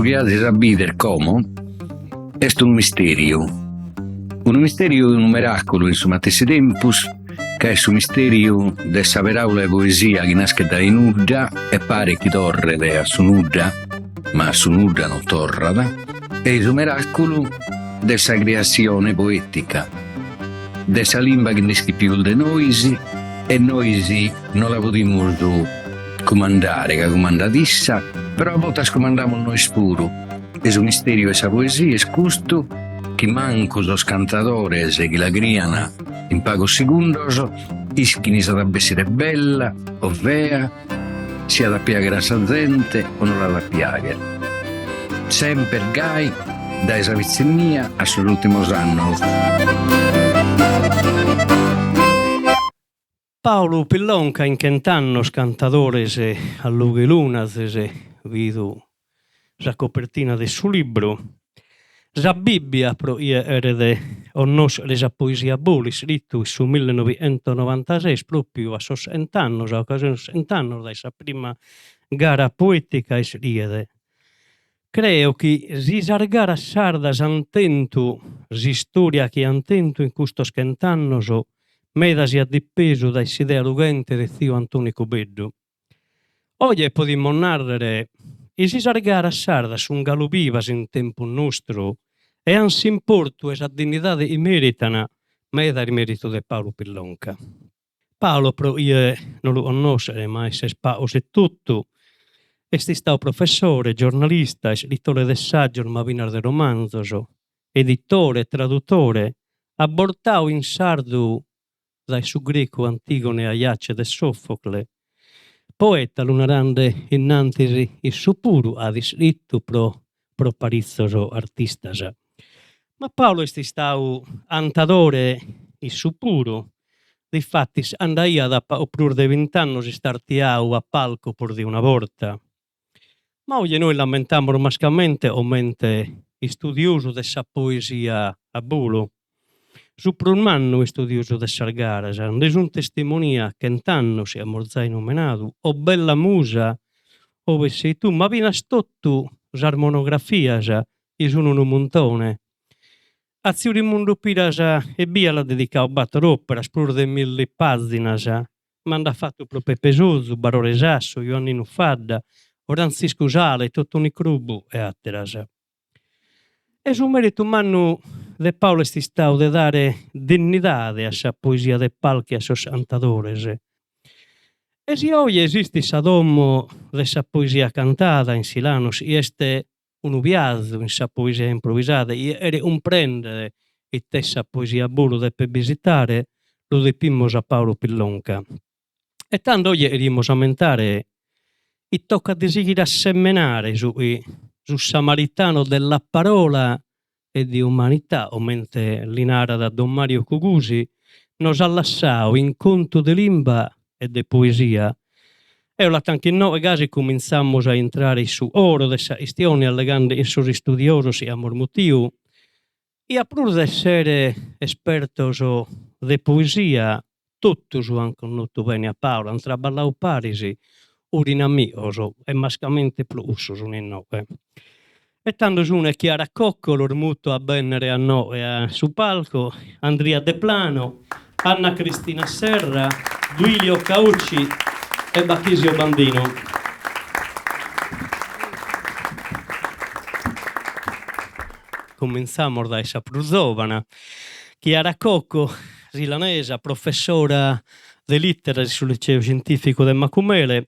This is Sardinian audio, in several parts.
chi azis a bider como est unu misteriu, unu misteriu e unu meraculu in su matessi tempus, ca est su misteriu de sa peraula 'e poesia chi naschet dae nudda e paret chi torret a su nudda, ma a su nudda non torrat, e su meraculu de sa criassione poetica, de sa limba chi nd'ischit pius de nois e nois no la podimus cumandare ca cumandat issa, però a bortas cumandamus nois puru e su misteriu 'e sa poesia est custu chi mancu sos cantadores chi la crian in pagos segundos ischin si at a bessire bella o fea, si at a piagher a sa zente o no l'at a piagher. Semper gai dae sa pitzinnia a sos ultimos annos. Paulu Pillonca in chent'annos cantadores a lughe 'e luna azis bidu sa copertina de su libru. Sa Bibbia pro chie cheret connoschere sa poesia a bolu iscritu in su millenoighentonovantases propriu a sos chent'annos, a ocasione 'e sos chent'annos dae sa prima gara poetica iscriet Creo chi si sas garas sardas ant tentu s'istoria chi ant tentu in custos chent'annos, meda siat dipesu dae s'idea lughente de tziu Antoni Cubeddu. Oje podimus nàrrere chi si sas garas sardas sunt galu bivas in tempus nostru e ant s'importu e sa dinnidade chi meritan, meda est meritu de Paulu Pillonca. Paolo pro chie no lu connoschet, ma est pagos etotu, est istadu professore, giornalista, iscritore de saggios ma finas de romanzos, editore, tradutore, at bortadu in sardu dae su grecu Antigone e Aiace de Sofocle. Poeta, lu narant innantis issu puru, at iscritu pro pro paritzos artistas. Ma Paolo est istadu 'antadore issu puru, difatis andaiat a pagu prus de bint'annos istartiadu a palcu prus de una borta. Ma oje nois l'ammentamus mascamente comente istudiosu de sa poesia a bolu, su prus mannu istudiosu de sas garas, nde sunt testimonia chent'annos chi amus zai numenadu, o bella musa, ue sei tu, ma finas totu sas monografias chi sun unu muntone. A tziu Rimundu Piras ebbia l'at dedicadu bator òperas, prus de milli pàzinas, ma nd'at fatu pro Pepe Sozu, Barore Sassu, Juanninu Fadda, Frantziscu Sale, Totoni Crobu e àteras. E su meritu mannu de Paolo est istadu de dare dinnidade a sa poesia de palcu e a sos cantadores. E si oje esistit sa domo de sa poesia cantada in Silanos chi est unu viazu in sa poesia improvisada chie cheret cumprèndere it'est sa poesia a bolu depet bisitare, lu depimus a Paolo Pillonca. E tando oje cherimus ammentare chi tocat de sighire a semenare su chi su samaritano della parola e di umanità, comente li narat Don Mario Cugusi, nos at lassadu in contu de limba e de poesia. Eo la tanco inoghe gasi cumintzamus a intrare in su coro de sa chistione allegande chin sos istudiosos chi amus mutiu Chi a prus de essere espertos de poesia, totus an connotu bene a Paolo, an traballadu paris, furin amigos e mascamente pro cussu sun inoghe. E tando sun Chiara Cocco, los muto a bennere a inoghe a su palco, Andria Deplano, Anna Cristina Serra, Duilio Caucci e Bachisio Bandinu. Comintzamos dae sa prus zòvana, Chiara Cocco, silanesa, professora de lìteras in su Liceu Scientìficu de Macumele,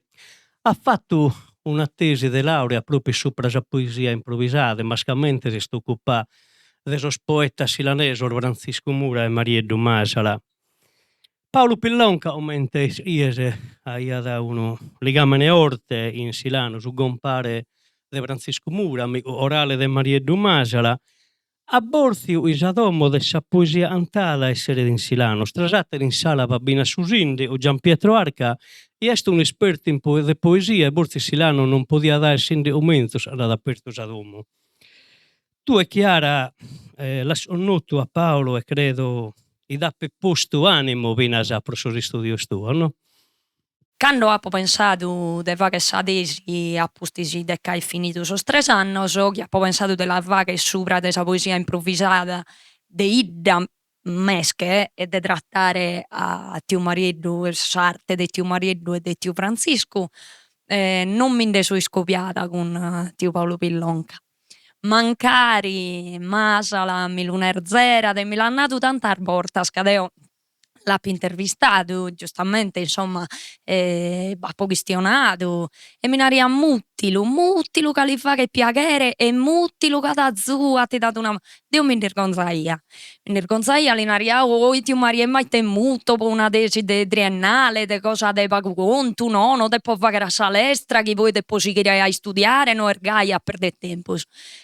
at fatu una tesi de làurea pròpiu supra sa poesia improvisada e mascamente s'est ocupada de sos poetas silanesos Frantziscu Mura e Marieddu Masala. Paulu Pillonca, comente ischies, aiat unu ligàmene 'orte in Silanu, su compare de Frantziscu Mura, amigu corale de Marieddu Masala, at bòrfiu chi sa domo de sa poesia cantada esseret in Silanos, tra s'àteru in sala b'at finas su sìndigu Gian Pietro Arca, chi est un'espertu in de poesia e fortzis Silanos non podiat aer sìndigu menzus ca dd'at apertu sa domo. Tue Chiara l'as connotu a Paolo e credo chi t'apet postu ànimu finas pro sos istùdios tuos, no? Cando apo pensadu de fagher sa tesi a pustis de ch'aer finidu sos tres annos, chi apo pensadu de la fagher subra de sa poesia improvisada de 'idda mesche e de trattare a tiu Marieddu, s'arte de tiu Marieddu e de tiu Frantziscu, non mi nde so iscobiada cun tiu Paulu Pillonca. Mancari Masala mi lu nerzerat e mi l'at nadu tantas bortas ca deo L'apo intervistadu, giustamente, insomma, b'apo chistionadu e mi nariat mutilu, mutilu ca li faghet piaghere e mutilu ca t'azuat, ti dat una manu. Deo mi nd'irgonzaia, mi nd'irgonzaia, li naria, oi tiu Marie' ma ite muto po una tesi de triennale, de cosa de pagu contu, no, no depo fagher a sa lestra chi poi depo sighire a istudiare, no est gai a perder tempus.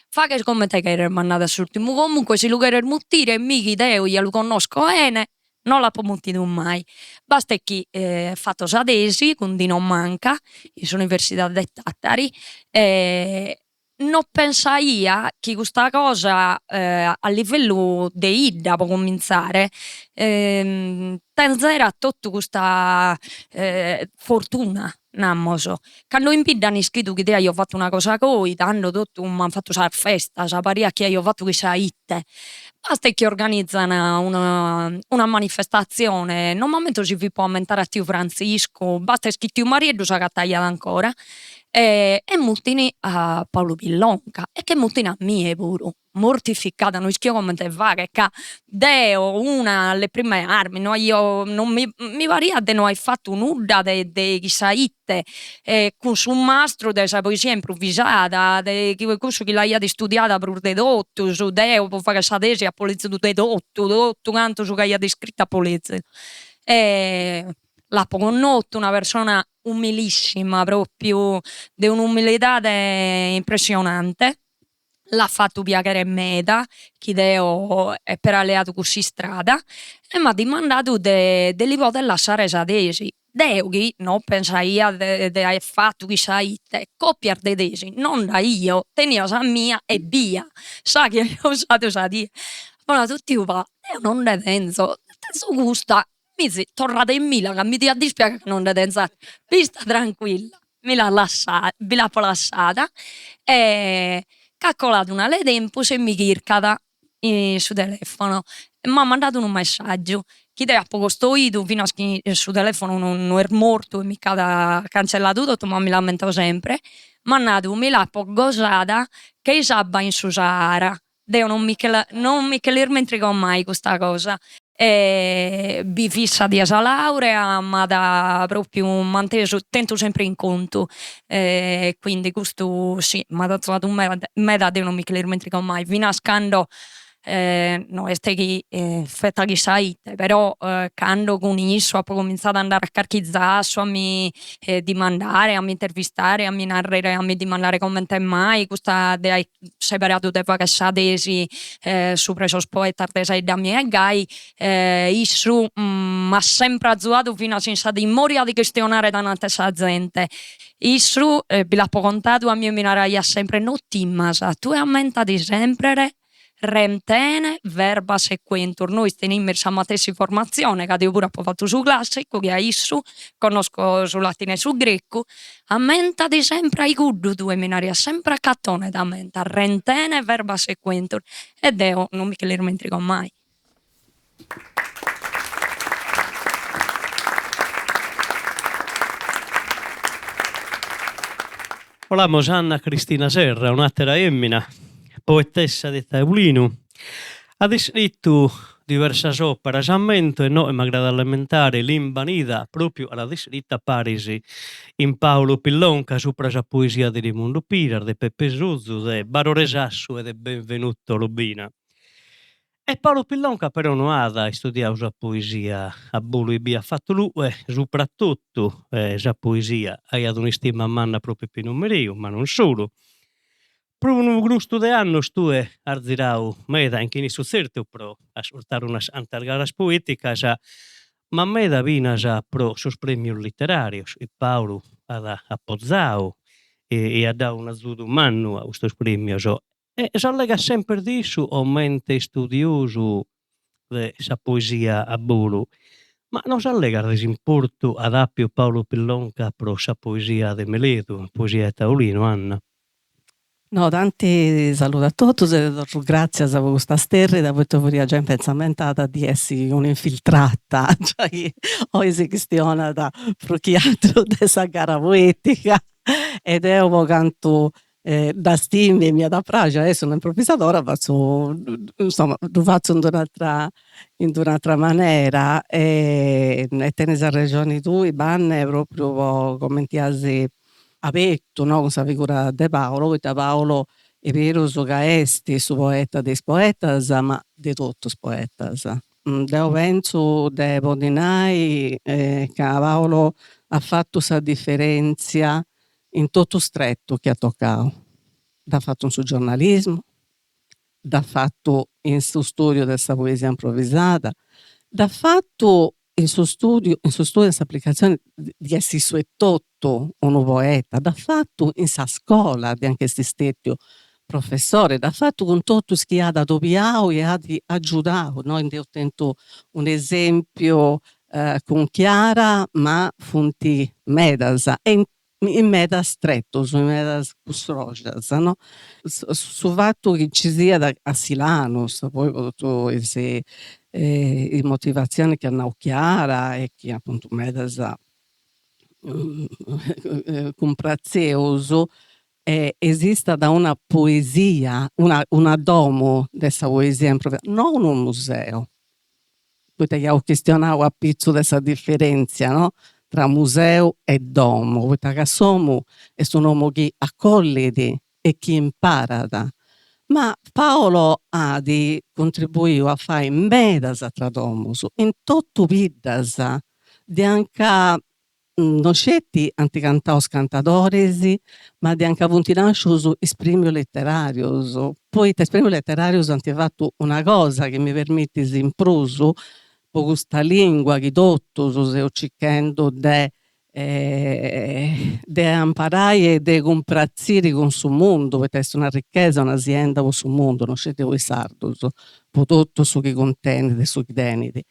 Faghes comente cheres m'at nadu a s'urtimu, comunque si lu cheres mutire mi chi deo ja lu connosco 'ene, no l'apo mutidu mai. Bastet chi fato sa tesi cun Dino Manca in s'Universidade de Tàtari e no pensaia chi custa cosa a livellu de 'idda po comintzare tenzerat totu custa fortuna Namos, cando in bidda an ischidu chi deo aio fatu una cosa goi, tando totu m'an fatu sas festas, pariat chi aio fatu chissà ite. Bastet chi organizan una una manifestatzione, non m'ammento si fit po ammentare a tiu Frantziscu, bastet chi tiu Marieddu s'agataiat ancora, e mutin a Paulu Pillonca e che mutin a mie puru. Mortificada, no ischio comente fagher, ca deo una alle prime armi, no aio, non mi mi pariat de no aer fatu nudda de de chissà ite, e cun su mastru de sa poesia improvisada, de cussu chi l'aiat istudiada prus de totus, deo po fagher sa tesi apo lezidu de totu, totu cantu su chi aiat iscritu apo lezidu. E l'apo connotu, una persona umilissima, propriu de un'umilidade impressionante L'at fatu piaghere meda chi deo epera leadu cuss'istrada e m'at dimandadu de de li poder lassare sa tesi. Deo chi no pensaia de de aer fatu chissà ite, copias de tesi non nd'aio, tenia sa mia ebbia, sa chi aio usadu sa die. Apo nadu, tiu Pa', deo non nde tenzo, tenzo custa, mizi, torrademila ca mi diat dispiagher ca non nde tenzo Bista tranquilla mi l'at lassada, bi l'apo lassada e ch'at coladu un'ala 'e tempus e mi chircat in su telefono e m'at mandadu unu messaggiu chi deo apo costoidu finas chi su telefono no est mortu e mi ch'at cancelladu totu ma mi l'ammento sempre, m'at nadu mi l'apo gosada chei s'abba in su Sahara Deo non mi che la non mi che l'ismentrigo mai custa cosa. E bi fit sa die 'e sa laurea, m'at propriu mantesu, tentu sempre in contu e quindi custu si, m'at azuadu meda meda deo non mi che l'ismentrigo mai, finas cando no est chi feta chissà ite, però cando cun issu apo cominzadu a andare a carchi zassu a mi dimandare, a mi intervistare, a mi narrer, a mi dimandare comente mai custa de aer seberadu de fagher sa tesi subra 'e sos poetas de sa 'idda mia e gai, issu m'at sempre azuadu finas in sa timòria de chistionare danante sa zente. Issu, bi l'apo contadu, a mie mi naraiat sempre no timas, tue ammentadi sempre Rem tene verba sequentur, nois tenimus sa matessi formatzione, ca deo puru apo fatu su classicu che a issu, connosco su latinu e su grecu, ammentadi sempre a cuddu tue mi nariat sempre a Catone t'ammenta, rem tene verba sequentur, e deo non mi che l'ismentrigo mai. Colamus a Anna Cristina Serra, un'àtera èmina, poetessa de Taulinu, at iscritu diversas òperas, ammento e no e m'agradat a l'ammentare, Limba Nida, pròpiu l'at iscrita paris in Paulu Pillonca supra sa poesia de Remundu Piras, de Peppe Sozu, de Barore Sassu e de Benvenuto Lobina. E Paulu Pillonca però no at istudiadu sa poesia a bolu ebbia, at fatu lughe supra totu sa poesia, aiat un'istima manna pro Peppinu Mereu, ma non solu. Pro unu grustu de annos tue as ziradu meda in chin issu tzertu pro ascurtare unas cantas garas poeticas, ma meda finas pro sos premios literarios chi Paulu at apozadu e at dadu un'azudu mannu a custos premios E s'allegat semper de issu comente istudiosu de sa poesia a bolu. Ma nos allegas de s'importu at àpiu Paulu Pillonca pro sa poesia de meledu, poesia 'e taulinu, Anna? No, tanti saludu a totus e torru gràtzias po custa sterrida, poita furia giai impensamentada di essi un'infiltrata, giai chi oi si chistionat prus chi atru de sa gara poetica e deu po cantu dda stimi e m'iat a praxi a essi una improvisadora fatzu, insoma, ddu fatzu in d'un'atra in d'un'atra manera e tenis arrexoni tui Banne propriu po cumenti as abertu no cun sa figura de Paolo, poita Paolo est berus ca est su poeta de is poetas, ma de totus is poetas. Deu pentzu de podi nai ca Paolo at fatu sa diferentzia in totu is tretus chi at tocau, dd'at fatu in su giornalismu, dd'at fatu in su studiu de sa poesia improvisada, dd'at fatu in su studiu in su studiu e in s'aplicatzioni di essi issu etotu unu poeta, dd'at fatu in sa scola de anca est stetiu professori, dd'at fatu cun totus is chi at adobiau e at agiudau, no nd'eus tentu un'esempiu cun Chiara ma funt medas e in in medas tretus, in medas cussorxas, no. Su fatu chi nci siat a Silanus, poi po totu is is motivatzionis chi at nau Chiara e chi apuntu medas cumpratzeus, esistat una poesia, una una domu de sa poesia improvisada, no unu museu, poita chi iaus chistionau apitzus de sa diferentzia no tra museu e domu, poita ca s'omu est un'omu chi acollit e chi imparat, ma Paolo at contribuiu a fai medas atras domus in totu biddas de anca No sceti ant cantau is cantadoris, ma de anca funt nascius is premius literarius, poita is premius literarius ant fatu una cosa chi mi permitis in prus po custa lingua chi totus seus circhendu de de amparai e de cumpratziri cun su mundu, poita est una richesa, una sienda po su mundu, no sceti po is sardus, po totu su chi cuntenit e su chi tenit.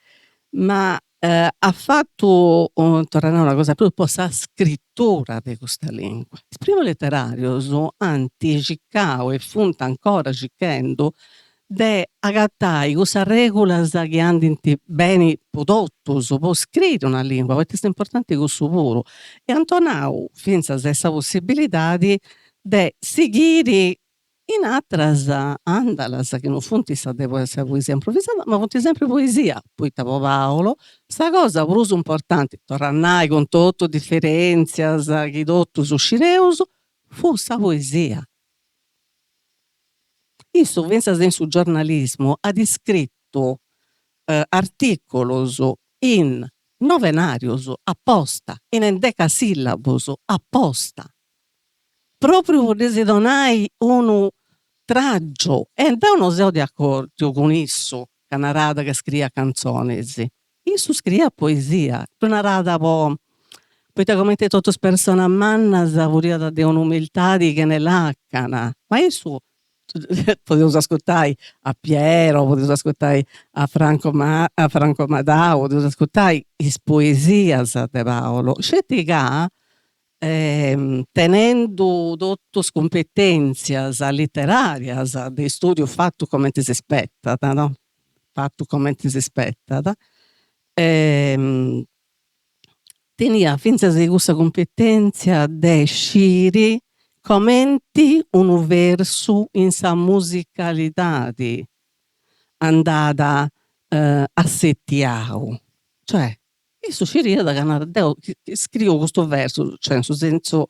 Ma At fatu, torru a nai una cosa prus, po sa scritura de custa lingua. Is premius literarius ant circau e funt ancora circhendu de agatai cussas regulas chi andint beni po totus, po scriri una lingua, poita est importanti cussu puru, e ant donau fintzas sa possibilidadi de sighiri In atras andalas chi non funt sa de sa poesia improvisada, ma funt sempri poesia, poita po Paolo sa cosa prus importanti, torru a nai cun totu is diferentzias chi totus scireus, fut sa poesia. Issu fintzas in su giornalismu at iscritu articulus in novenarius aposta, in endecasillabus aposta Propriu po ddis donai unu tràgiu e deu no seu de acordiu cun issu ca narat ca scriiat cantzonis, issu scriiat poesia, ddu narat po poita cumenti totus is personas mannas furiat de un'umiltadi chene lacana, ma issu podeus ascurtai a Piero, podeus ascurtai a Franco a Franco Madau, podeus ascurtai is poesias de Paolo, sceti ca tenendu totu is cumpetentzias literarias de istudiu fatu cumenti si spetat no, fatu cumenti si spetat, teniat fintzas cussa cumpetentzia de sciri cumenti unu versu in sa musicalidadi andat assetiau, cioè Issu sciriat ca narat, deu scriu custu versu, cioè in su sensu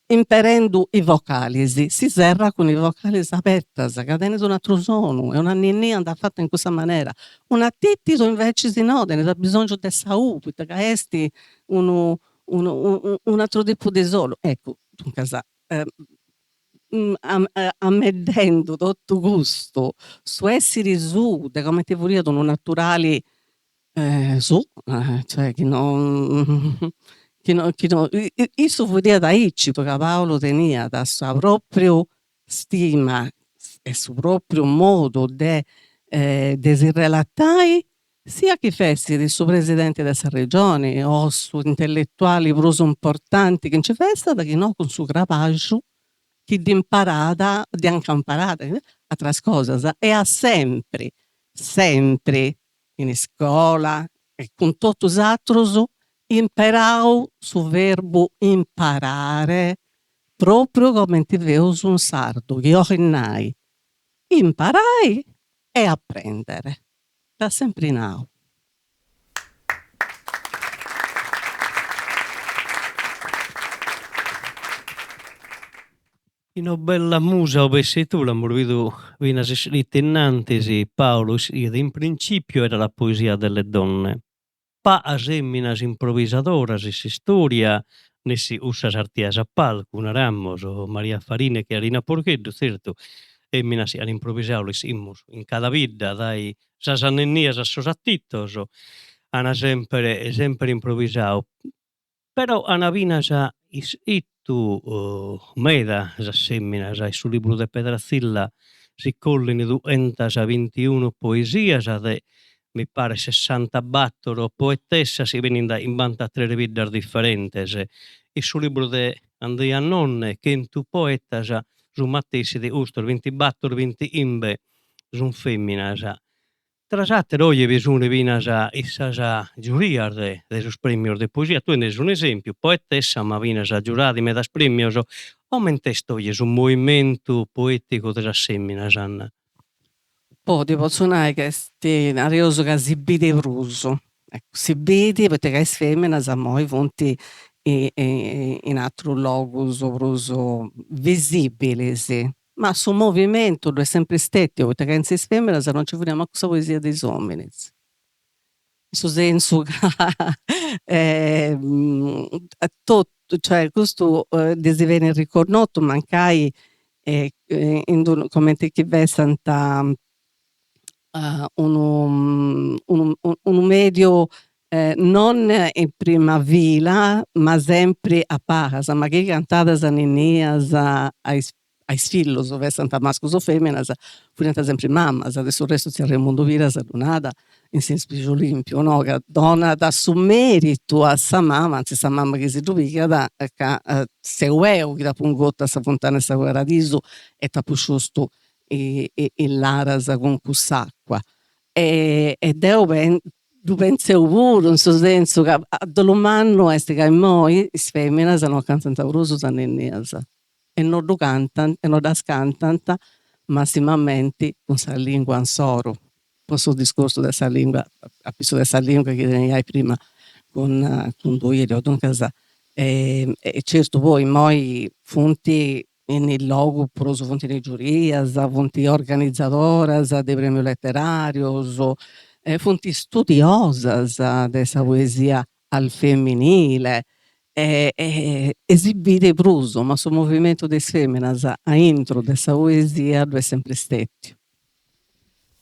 imperendu is vocalis, si serrat cun is vocalis abertas, ca tenit un'aturu sonu e una ninnia andat fata in cussa manera, un'atìtidu invecis no, tenit abisongiu de sa u, poita ca est unu un'aturu tipu de sonu, eccu, duncas ameddendu totu custu, su essiri suu de cumenti furiat unu naturali Su, cioè chi no chi no chi no issu furiat aici ca Paulu teniat sa propriu stima e su propriu modu de de si relatai. Siat chi fessit su presidenti de sa Regioni o su intelletuali prus importanti chi nci fessat, chi no cun su crabaxu chi dd'imparàt, dd'iant imparada ateras cosas e at sempri, sempri in iscola e cun totus is atrus imperau su verbu imparare propriu comenti feus in sardu, chi 'olit nai imparai e aprendere. Dd'at sempri nau. In O bella musa ube sei tu l'amus bidu finas iscritu innantis, Paolo iscriet in principio era la poesia delle donne. Pagas eminas improvisadoras in s'istoria, nessi cussas artias a palcu, naramus, Maria Farina e Chiarina Porcheddu, tzertu, eminas chi an improvisau l'ischimus in cada bidda, dae sas anninnias a sos atitos, an semper semper improvisau Però an finas iscritu meda sas feminas, in su libru de Pedrazzilla si collin duentasbintiunu poesias de, mi paret, sessantabattor poetessas chi benin dae chimbantatres biddas diferentes, in su libru de Andria Nonne, chentu poetas, su matessi de custos bintibattor bintichimbe sun feminas. Tra s'àteru oje bi sunt finas in sas giurias de sos prèmios de poesia, tue nde ses un'esèmpiu, poetessa ma finas giurada in medas prèmios, comente est oje su moimentu poèticu de sas fèminas, Anna? Po ti potzu nai ca est, nareus ca si bidit prus, eccu, si bidit poita ca is feminas immoi funt in aterus logus prus visibilis Ma su movimentu ddu est sempri stetiu, poita ca chentza is feminas non nci furiat mancu sa poesia de is ominis, in su sensu ca totu, cioè custu ddis benit riconnotu mancai in d'unu cumenti chi fessant unu unu mediu non in prima fila ma sempri a palas, ma chi cantat is anninnias a is a is fillus, fessant mascus o feminas, furiant sempri mamas, de su restu tziu Arremundu Piras ddu narat in S'ispiju limpiu, no, ca donat su meritu a sa mama, anzis sa mama chi si ddu pigat, ca seu 'eu chi t'apu ingotu a sa funtana 'e su paradisu e t'apu sciustu is laras cun cuss'acua. E deu ddu pentzeu puru, in su sensu ca a dolu mannu est ca immoi is feminas non cantant prus is anninnias e no ddu cantant e no ddas cantant massimamenti cun sa lingua insoru, po su discursu de sa lingua, apitzus de sa lingua chi teniais prima cun cun Duilio, duncas e certu poi immoi funt in is logus prus, funt in is giurias, funt organizadoras de premius leterarius, funt studiosas de sa poesia al femminile e e si bidit prus, ma su movimentu de is feminas aintru de sa poesia ddu est sempri stetiu.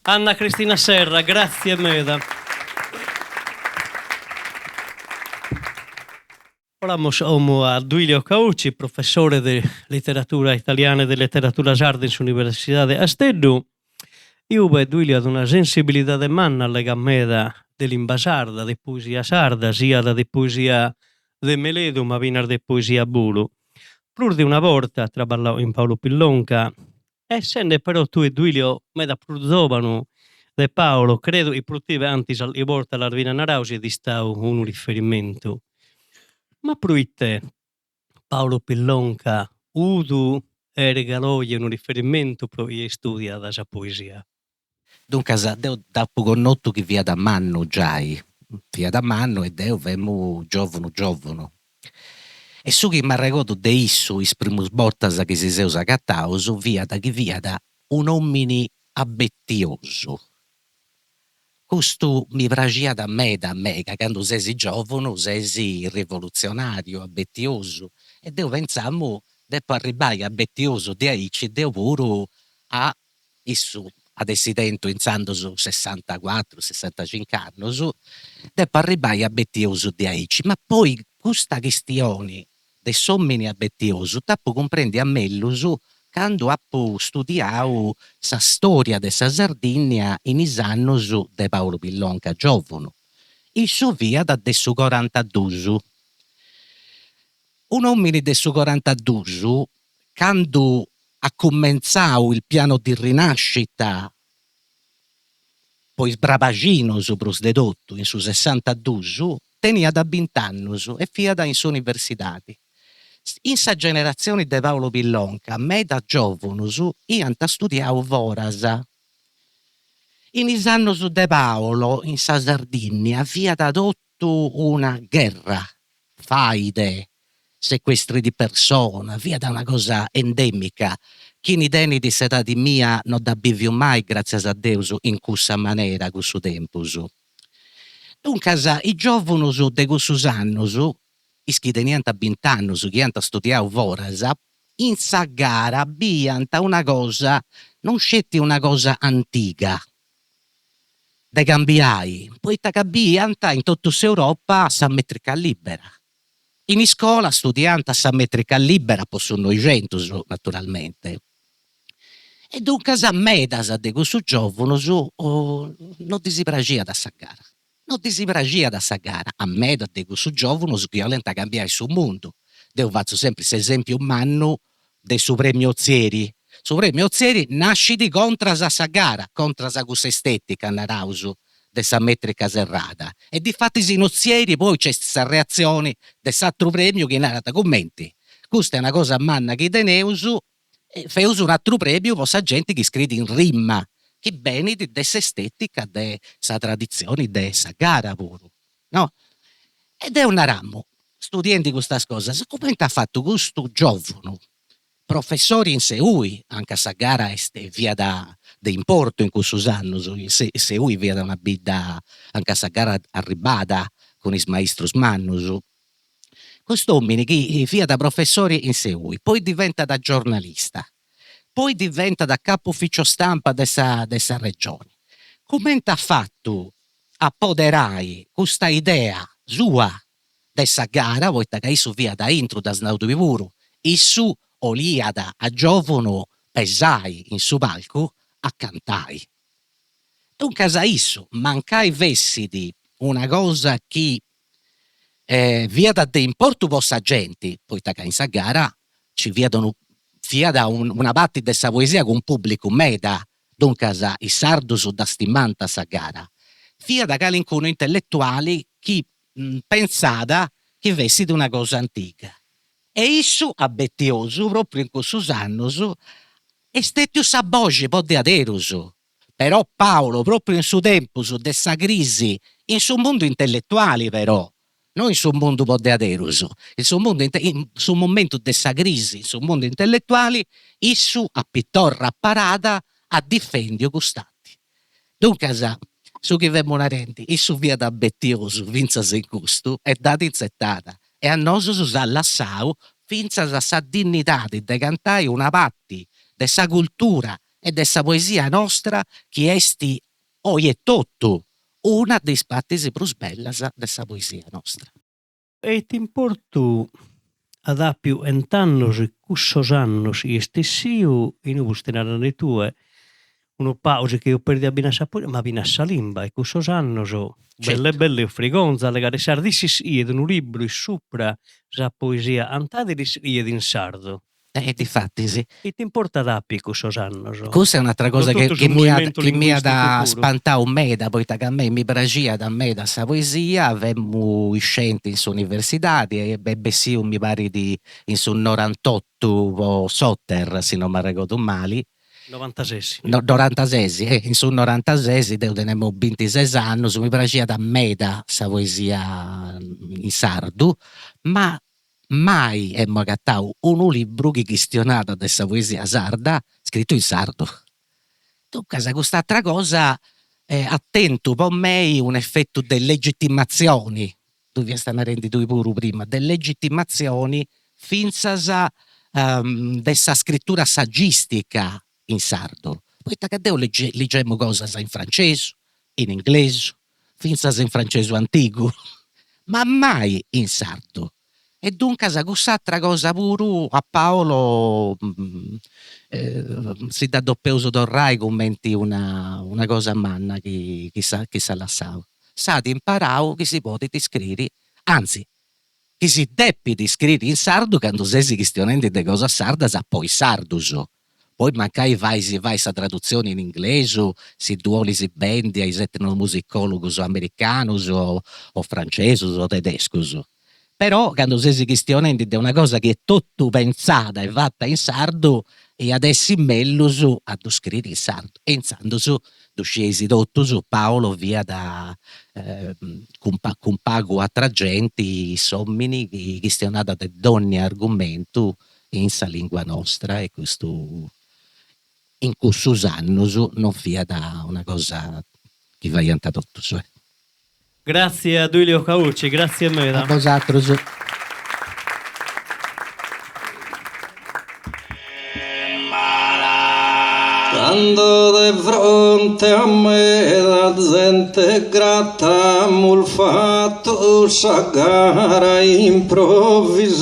Anna Cristina Serra, gratzie meda. Falamus como a Duilio Caucci, professore de literatura italiana e de literatura sarda in s'Universidade de Casteddu, ube Duilio at una sensibilidade manna, allegat meda de limba sarda, de poesia sarda, siat de poesia de meledu ma finas de poesia puru. Prus de una borta at traballau chin Paolo Pillonca, essende però tue Duilio meda prus zòvanu de Paolo, credo chi pro tibe antis calchi borta l'as finas narau siet istau unu riferimentu. Ma proite Paolo Pillonca 'udu est galu oje unu riferimentu pro chie istùdiat sa poesia? Duncas deu dd'apu connotu chi fiat mannu giai, fiat mannu e deu femu giovunu giovunu. E su chi m'arregodu de issu is primus bortas chi si seus agataus fiat chi fiat un'omini abetiosu. Custu mi praxiat meda a mei, ca candu ses giovunu ses rivolutzionariu, abetiosu, e deu pentzamu depu arribbai abetiosu diaici deu puru a issu at essi tentu intzandus sessantacuatru, sessantacinc'annus, depu arribbai abetiosu diaici, ma poi custa chistioni de s'omini abetiosu dd'apu cumprendia mellus. candu apu studiau sa storia de sa Sardinnia in is annus de Paulu Pillonca giovunu. Issu fiat de su corantadus. Un'omini de su corantadus, candu at cumentzau il piano di rinascita po is brabaxinus prus de totu, in su sessantadus, teniat bint'annus e fiat in s'universidadi. In sa generatzioni de Paulu Pillonca meda giovunus iant studiau foras. In is annus de Paolo in sa Sardinnia fiat totu una gherra, faide, sequestri di persona, fiat una cosa endemica, chini tenit s'edadi mia no dd'at biviu mai, gratzias a Deus, in cussa manera cussu tempus. Duncas is giovunus de cussus annus, is chi teniant bint'annus, chi iant studiau foras, in sa gara biiant una cosa, non sceti una cosa antiga, de cambiai, poita ca biiant in totu s'Europa sa metrica libera. In iscola studiànt sa metrica libera po su Noixentus, naturalmente. E duncas a medas de cussus giovunus no ddis praxiat sa gara. No ddis praxiat sa gara a medas de cussus giovunus chi 'oliant cambiai su mundu. Deu fatzu sempri s'esempiu mannu de su Premiu Ozieri. Su Premiu Ozieri nascit contras a sa gara, contras a cussa estetica, naraus, de sa metrica serrada. E difatis in Ozieri poi nc'est sa reatzioni de s'atru premiu chi narat, cumenti, custa est una cosa manna chi teneus, e feus un'atru premiu po sa genti chi scriit in rima, chi benit de s'estetica de sa traditzioni de sa gara puru, no? E deu naramu, studiendi custas cosas, cumenti at fatu custu giovunu professori in Seui, anca sa gara est fiat de importu in cussus annus, Seui fiat una bidda anca sa gara arribàt cun is maistrus mannus, cust'omini chi fiat professori in Seui, poi diventat giornalista, poi diventat capu ufficiu stampa de sa de sa Regioni, cumenti at fatu a poderai custa idea sua de sa gara, poita ca issu fiat aintru, dd'as nau tui puru, issu 'oliat a giovunu pesai in su palcu a cantai. Duncas issu, mancai fessit una cosa chi fiat de importu po sa genti, poita ca in sa gara nci fiat unu fiat una parti de sa poesia cun pubblicu meda, duncas is sardus dda stimant sa gara, fiat calincunu intelletuali chi pentzat chi fessit una cosa antiga e issu abetiosu propriu in cussus annus est stetiu sa boxi po diaderus, però Paolo propriu in su tempus de sa crisi in su mundu intelletuali però, no in su mundu po diaderus, in su mundu in su momentu de sa crisi in su mundu intelletuali issu a pitorra parada at difendiu cust'arti. Duncas, su chi femu narendi, issu fiat abetiosu fintzas in custu e dd'at intzetada e a nosus s'at lassau fintzas sa dinnidadi de cantai una parti de sa cultura e de sa poesia nostra chi est oi etotu una de is partis prus bellas de sa poesia nostra. E ite importu at àpiu 'ent'annos cussos annos chi est essiu in ue fust narende tue unu pagu si che 'iat perdia finas sa poesia ma finas sa limba e cussos annos belle belle est frigonza allegare sardu isse iscriet unu libru issupra sa poesia antada e l'iscriet in sardu. E difatis. Ite importu at àpiu cussos annos? Cussa est un'atra cosa chi m'iat chi m'iat spantau meda, poita ca a mei mi praxiat meda sa poesia, femu iscienti in s'universidadi e est bessiu mi parit in su norantottu po Soter, si non m'arregodu mali. Norantases. Norantases, eh, in su norantases deu tenemu bintises annus, mi praxiat meda sa poesia in sardu, ma Mai emu agatau unu libru chi chistionat de sa poesia sarda scritu in sardu. Duncas cust'atra cosa at tentu po mei un'efetu de legitimatzioni, ddu fiast narendi tui puru prima, de legitimatzioni fintzas de sa scritura sagistica in sardu, poita ca deu ligemu cosas in francesu, in inglesu, fintzas in francesu antigu, ma mai in sardu. E duncas cuss'atra cosa puru a Paolo si dda depeus torrai cumenti una una cosa manna chi chi s'at lassau. S'at imparau chi si podit scriri, anzi chi si depit scriri in sardu candu ses chistionendi de cosas sardas po is sardus, poi mancai fais fai sa tradutzioni in inglesu si ddu 'olis bendi a is etnomusicologus americanus o francesus o tedescus, però candu ses chistionendi de una cosa chi est totu pentzada e fata in sardu iat essi mellus a ddu scriri in sardu e intzandus ddu scieis totus, Paolo fiat cun cun pagu atra genti s'omini chi chistionat de dònnia argumentu in sa lingua nostra e custu in cussus annus non fiat una cosa chi faiant totus. Gratzie a Duilio Caucci, gratzie meda. A bosatrus. Cando de fronte a meda zente grata amus fatu sa gara improvisada.